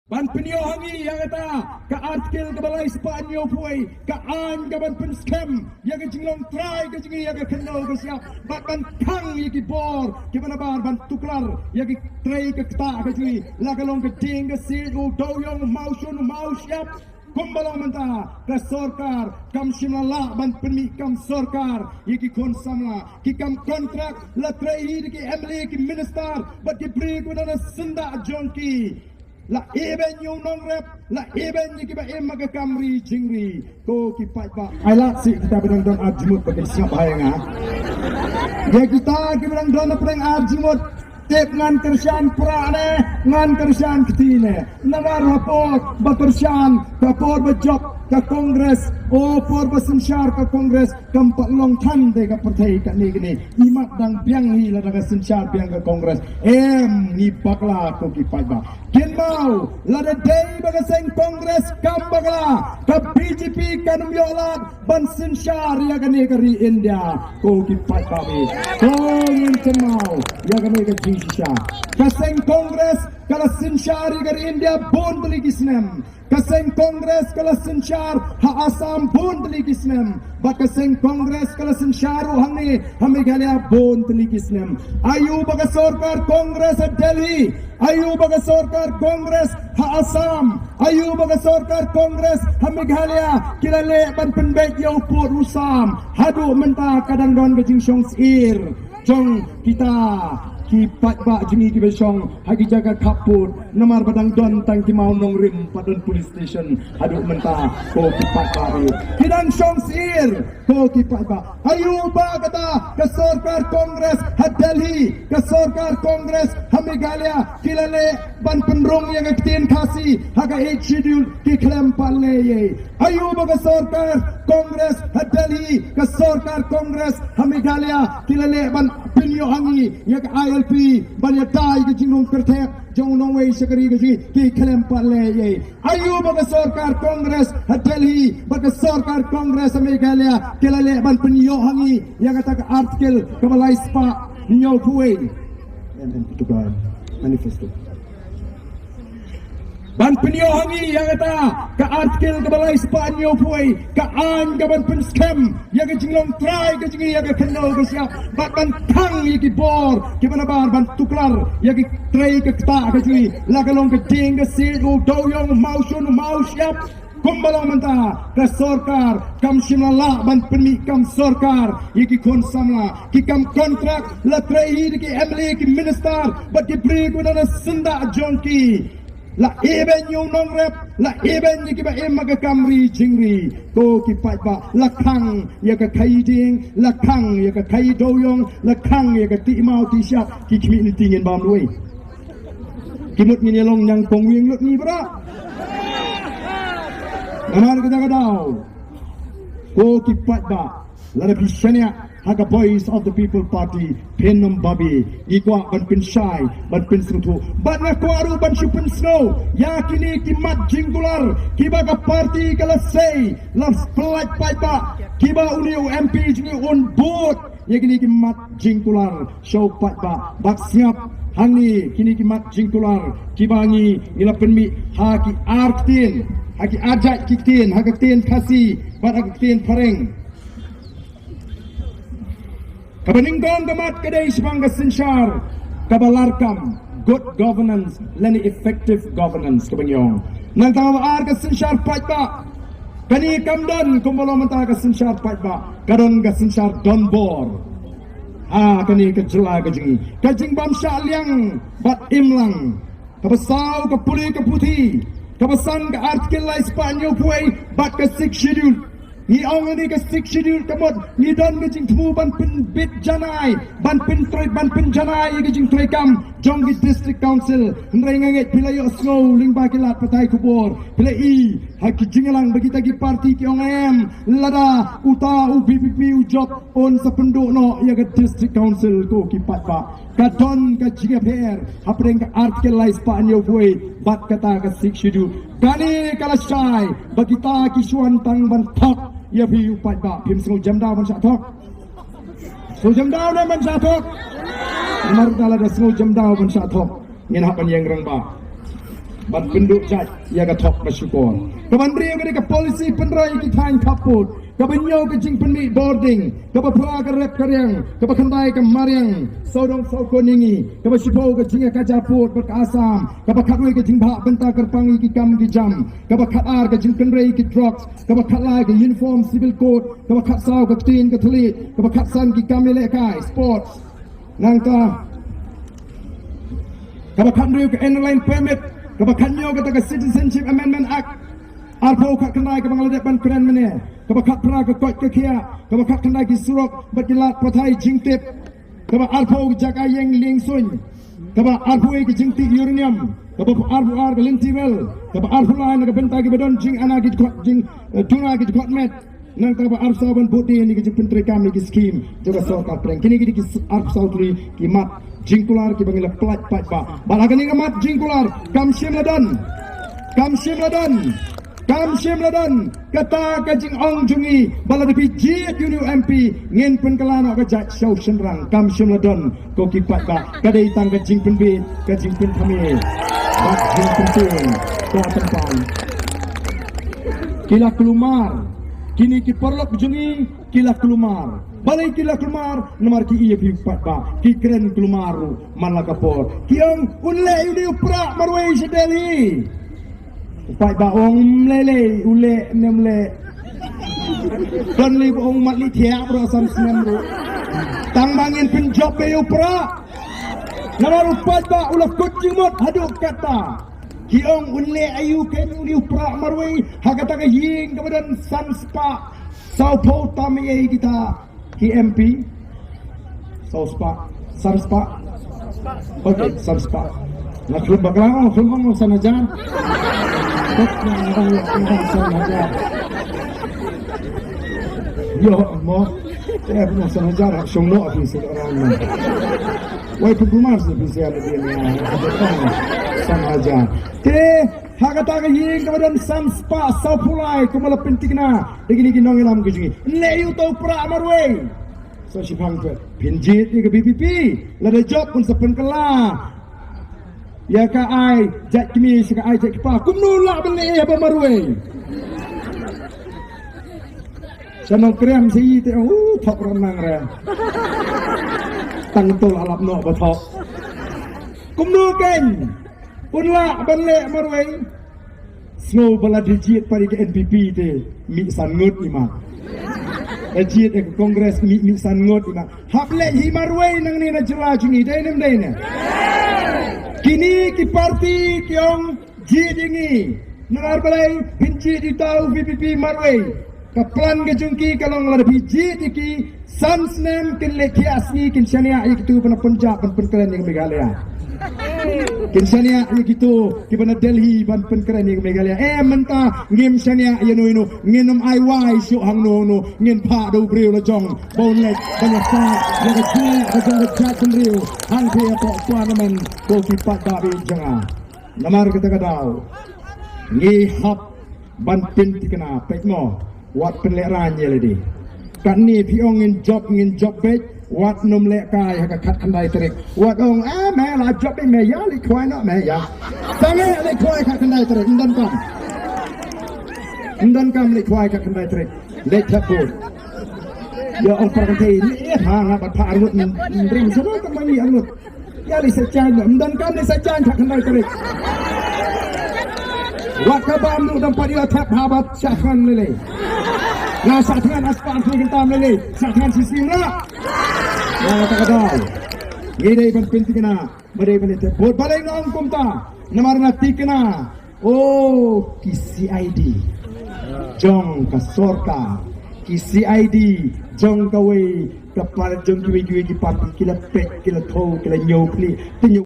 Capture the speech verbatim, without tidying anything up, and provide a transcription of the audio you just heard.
Ban pynïoh ha ngi ïa kata ka article kaba lai spah hynñiewphew wei, ka aiñ kaban pynskhem ïa ka jinglong trai ka jong ngi ïa ka khyndew ka shyiap, bad ban khang ïa ki bor kiba nabar ban tuklar ïa ki trei ka ktah ka jong ngi, la ka long ka dieng ka siej, u dewiong, u mawshun, u mawshyiap. Kumba long mynta ka sorkar kam shym la lah ban pynmih kam sorkar ïa ki khun samla, ki kam kontrak la trei hi da ki M L A, ki minister bad ki briew kiba na syndah jong ki. La ibeiñ ïa u nongrep, la ibeiñ ïa kiba im ha ka kam ri jingri. Ko ki paidbah, ai lad sih kita ba dang don ar jingmut ba kin sngap ha ïa nga. Ïa kita kiba dang don hapdeng ar jingmut, tip ngan kyrshan pra ne, ngan kyrshan kti ne. Namar ha por ba kyrshan, ka por ba jop ka Congress, o por ba synshar ka Congress, kam pat long than de ka pyrthei kane kane. Imat dang biang hi lada ka synshar biang ka Congress. Em, ngi bakla ko ki paidbah. Kynmaw, lada dei ba ka seng Congress kam bakla, ka B J P kan ym ïoh lad ban synshar ïa kane ka ri India. Ko ki paidbah, ko ngin kynmaw ïa kane ka jingshisha. Ka seng Congress ka la synshar ïa ka ri India bun tylli ki snem. Ka seng Congress ka la synshar ha Assam bun tylli ki snem. Bad ka seng Congress ka la synshar ruh hangne ha Meghalaya bun tylli ki snem. Aïu ba ka sorkar Congress ha Delhi, aïu ba ka sorkar Congress ha Assam, aïu ba ka sorkar Congress ha Meghalaya ki la leh ban pynbeit ïa u pud u sam. Haduh mynta ka dang don ka jingshong syier jong kita ki paidbah jong ngi kiba shong ha ki jaka khappud, namar ba dang don tang ki mawnongrim, pat don police station haduh mynta. Ko ki paidbah, ki dang shong syier. Ko ki paidbah, aïu ba kata ka sorkar Congress ha Delhi, ka sorkar Congress ha Meghalaya ki la leh ban pynrung ïa ka ktien Khasi ha ka Eighth Schedule, ki khlem pat leh ei ei. Aïu ba ka sorkar Congress ha Delhi, ka sorkar Congress ha Meghalaya ki la leh ban pynïoh ha ngi ïa ka I L P ban ïada ïa ka jingrung kyrthep jong u nongwei shakri ka jong ngi, ki khlem pat leh ei ei. Aïu ba ka sorkar Congress ha Delhi bad ka sorkar Congress ha Meghalaya ki la leh ban pynïoh ha ngi ïa kata ka article kaba lai spah hynñiewphew wei. Em, em, tu ka manifesto. Ban pynïoh ha ngi ïa kata ka article kaba lai spah hynñiewphew wei, ka aiñ kaban pynskhem ïa ka jinglong trai ka jong ngi ïa ka khyndew ka shyiap, bad ban khang ïa ki bor kiba nabar ban tuklar ïa ki trei ka ktah ka jong ngi, la ka long ka dieng ka siej, u dewiong, u mawshun, u mawshyiap. Kumba long mynta ka sorkar kam shym la lah ban pynmih kam sorkar ïa ki khun samla, ki kam kontrak la trei hi da ki M L A, ki minister bad ki briew kiba na syndah jong ki. La ibeiñ ïa u nongrep, la ibeiñ ïa kiba im ha ka kam ri jingri. Ko ki paidbah, la khang ïa ka khaïi dieng, la khang ïa ka khaïi dewiong, la khang ïa ka tih maw tih shyiap, ki khmih lynti ngin bam duwai. Ki mut ngin ïa long ñiangpong wieng lut ngi bra. Namar kata ka daw, ko ki paidbah, lada phi shaniah ha ka Voice of the People Party, phin ym babe. Ngi kwah ban pynshai, ban pynsngewthuh. Bad nga kwah ruh ban shu pynsngew ïa kine ki mat jingkular kiba ka party ka la sei, la pynlait paidbah, kiba une u M P jong ngi un bud ïa kine ki mat jingkular sha u paidbah. Bad sngap hangne kine ki mat jingkular kiba ngi, ngi la pynmih ha ki ar ktien, ha ki ar jait ki ktien, ha ka ktien Khasi bad ha ka ktien Phareng. Kaba nyngkong ka mat ka dei shaphang ka synshar kaba larkam, good governance lane effective governance kaba ngi ong. Nangta kaba ar ka synshar paidbah. Kane kam don kumba long mynta ka synshar paidbah, ka don ka synshar donbor. Ha kane ka jylla ka jong ngi, ka jingbym shah liang bad imlang. Kaba saw ka pule ka puthi, kaba san ka article lai spah hynñiewphew wei bad ka Sixth Schedule. Ngi ong ïa ka Sixth Schedule ka mut ngi don ka jingthmu ban pynbit janai, ban pyntrei, ban pynjanai ïa ka jingtrei kam jong ki District Council. Hynrei nga ngeit phi la ïohsngew lyngba ki lad pathai khubor, phi la i ha ki jingïalang ba kita ki party ki ong em, lada uta u V P P u jop, un sa pynduh noh ïa ka District Council, ko ki paidbah. Ka don ka jingïapher hapdeng ka article lai spah hynñiewphew wei bad kata ka Sixth Schedule. Kane ka la shai ba kita ki shu wan tang ban thok ïa phi u paidbah. Phim sngew jemdaw ban shah thok? Sngew jemdaw ne ban shah thok? Namar lada sngew jemdaw ban shah thok, ngin hap ban ïeng rangbah. Ban pynduh jait ïa ka thok ka shukor. Ka ban hynriew ka dei ka policy pynroi ïa ki thaiñ khappud. Ka ban hynñiew ka jingpynmih bording. Ka ba phra ka rep ka riang. Ka ba khyndai ka mariang. Sawdong sawkun ïa ngi. Ka ba shiphew ka jingïakajia pud bad ka Assam. Ka ba khatwei ka jingbha bynta kyrpang ïa ki kam ki jam. Ka ba khatar ka jingkynrei ïa ki drugs. Ka ba khatlai ka uniform civil code. Ka ba khatsaw ka ktien ka thylliej. Ka ba khatsan ki kam ïalehkai sports. Nangta ka ba khathynriew ka Inner Line Permit, ka ba khathynñiew kata ka Citizenship Amendment Act, arphew khatkhyndai ka ba nga la dep ban kren mynne, ka ba khatphra ka koit ka khiah, ka ba khatkhyndai ki surok bad ki lad pathai jingtip, ka ba arphew ka jaka ïeng lieng suiñ, ka ba arphew ka jingtih uranium, ka ba arphew ar ka lynti rel, ka ba arphew lai na ka bynta ki ba don jingana ki dkhot jing, eh, duna ki dkhot met. Nangta ba arphew saw ban bud ïa kine ki jingpyntreikam ïa ki skim jong ka sorkar pdeng. Kine ki dei ki arphew saw tylli ki mat jingkular ki ba ngi la pynlait paidbah. Bad ha kane ka mat jingkular kam shym la don, kam shym la don, kam shym la don kata ka jingong jong ngi ba lada phi jied ïa une u M P ngin pynkylla noh ka jait sha u shynrang. Kam shym la don. Ko ki paidbah, ka dei tang ka jingpynbit, ka jingpynthame bad jingpyntieng. Ko tympan ki la kulmar, kine ki paralok jong ngi ki la kulmar. Balei ki la kulmar? Namar ki ïa phi paidbah, ki kren kulmar ruh man la ka por. Ki ong un leh ïa une u prah marwei sha Delhi. U paidbah ong, ym lei lei, u leh ne ym leh. Don lei ba ong mat lei thiah bro, san snem bro. Tang ba ngin pynjop ïa u prah. Namar u paidbah u la kut jingmut haduh katta. Ki ong un leh aïu kein une u prah marwei ha kata ka ïing kaba don san spah sawphew tam ïa kita ki M P. Saw spah, san spah. Okay, san spah. Nga khlem bakla, nga khlem ong san hajar. Bad nga ong, ong san hajar. Ïoh mo. Eh, ong san hajar, hap shong noh phi sha orang mo. Wei pynkulmar sha phi sha lade ïa. San hajar. Te ha kata ka ïing kaba don san spah sawphew lai, kumba la pynthikna da kine ki nongïalam ki jong ngi. Leh ïa uto u prah marwei. Sa shiphang phi, phin jied ïa ka V P P. Lada jop un sa pynkylla ïa ka ai jait kmie sha ka ai jait kpa. Kumno lah ban leh ïa ba marwei? Sa Nongkrem sa ïa te, uh, thok ranang re. Tang to la lap noh ba thok. Kumno kein un lah ban leh marwei? Sngew ba lada jied pat ïa ka N P P te mih san ngut i ma. Lada jied ïa ka Congress mih, mih san ngut i ma. Hap leh hi marwei nangne na jylla jong ngi, dei ne ym dei ne? Kine ki party ki ong jied ïa ngi. Namar balei phin jied ïa uta u V P P marwei? Ka plan ka jong ki ka long lada phi jied ïa ki san snem kin leit thiah sngi kin shaniah ïa kito ba na Punjab ban pynkren ïa ka Meghalaya. Kin shaniah ïa kito kiba na Delhi ban pynkren ïa ka Meghalaya. Eh, mynta ngim shaniah ïa no ïa no, ngin ym ai wai shuh hangno hangno, ngin phah da u briew la jong ba un leit ban ïasaid ïa ka jingeh ka jong ka jaitbynriew hangtei hapoh Parliament. Ko ki paidbah jong nga, namar kata ka daw ngi hap ban pynthikna. Peit mo, wat pynlehraiñ ïa lade. Katne phi ong ngin jop, ngin jop beit, wat nym lehkai ha ka khatkhyndai tarik. Wat ong, eh, me la jop beit me, ïa leit khwai noh me ïa. Tang ïa leit khwai khatkhyndai tarik, ym donkam. Ym donkam leit khwai khatkhyndai tarik. Leit thep vote. Ïa ong para kynthei, ïa ha nga bat pha arngut, ym ring shuh ka mani arngut. Ïa leit sa jan, ym donkam leit sa jan khatkhyndai tarik. Wat ka bam du dang pat ïa thep ha bat shah thngan lei lei. Nga shah thngan ha spah thngan kyntam lei lei. Shah thngan shisien ruh. Nga kata ka daw ngi dei ban pynthikna, ba dei ban thep vote. Balei nga ong kumta? Namar nga thikna. Oh, ki C I D jong ka sorkar, ki C I D jong kawei ka par-, jong kiwei kiwei ki party, ki la peit, ki la thew, ki la ñiew khlieh, te ñiew